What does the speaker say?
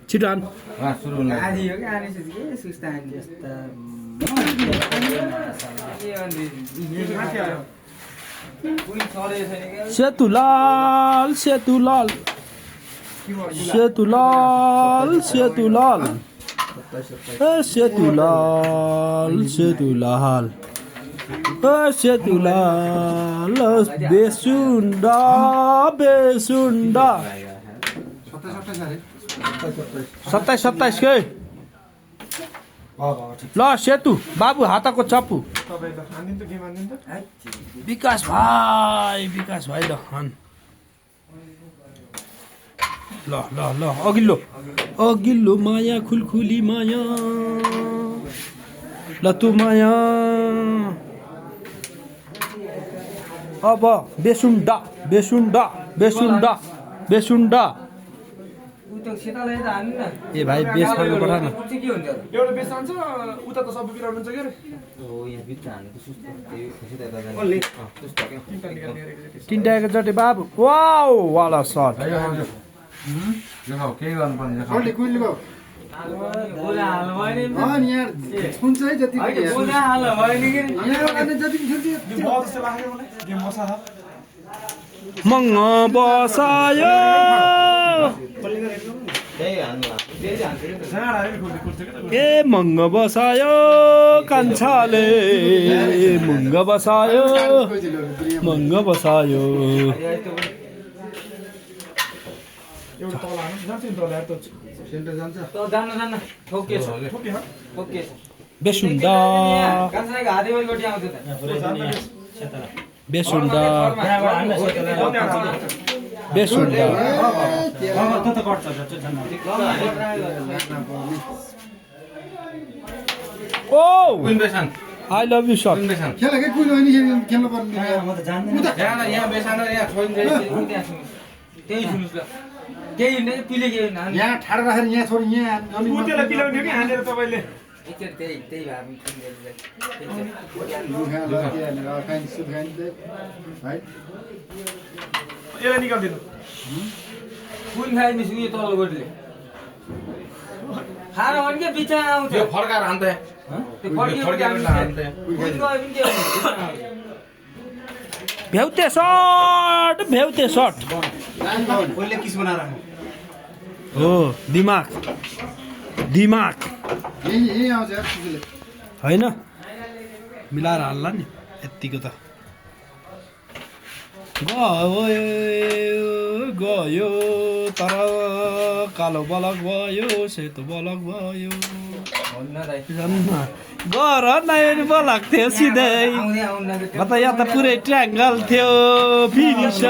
छिटो आन सेतुलाल सेतुलाल सेतुलाल सेतुलाल सेतुलाल सेतुलाल सेतुलाल बेसुन्डा बेसुन्डा 27 के ल सेतु बाबु हातको चप्पु विकास भाइ ल हन ल ल ल अघिल्लो अघिल्लो माया खुलखुली माया ल तु माया अब बेसुन्डा बेसुन्डा बेसुन्डा बेसुन्डा ए भाइ बेस खानु पठा न एउटा बेस हान्छ उता त सबै बिराउनु हुन्छ के रे तीनटा एकचोटि बाबु वाउ वाला शट के गर्नुपर्ने मङ बसायो ए मङ्ग बसायो कान्छाले मङ्ग बसायो मङ्ग बसायो बेसुन्डा बेसुन्डा बेसुन्डा ओ आई लभ यु सर यहाँ ठाडो राखेर यहाँ छोड यहाँ पिलाउने कि हालेर तपाईँले यसलाई निकालिदिनु कुन खाइ मिसु यो तल्लो गोठले खाना भने के बिचा आउँछ यो फर्काएर हान्थे त्यो फर्केर हान्थे कुन गयो पनि के हुन्छ भ्याउते सर्ट पहिले किस बनाएर हो दिमाग दिमाग यही आउँछ यार त्यसले हैन मिलाएर हाल्ला नि यतिको त गयो तर कालो बलक भयो सेतो बलक भयो गर नै बलक थियो सिधै यहाँ त पुरै ट्र्याङ्गल थियो फिनिस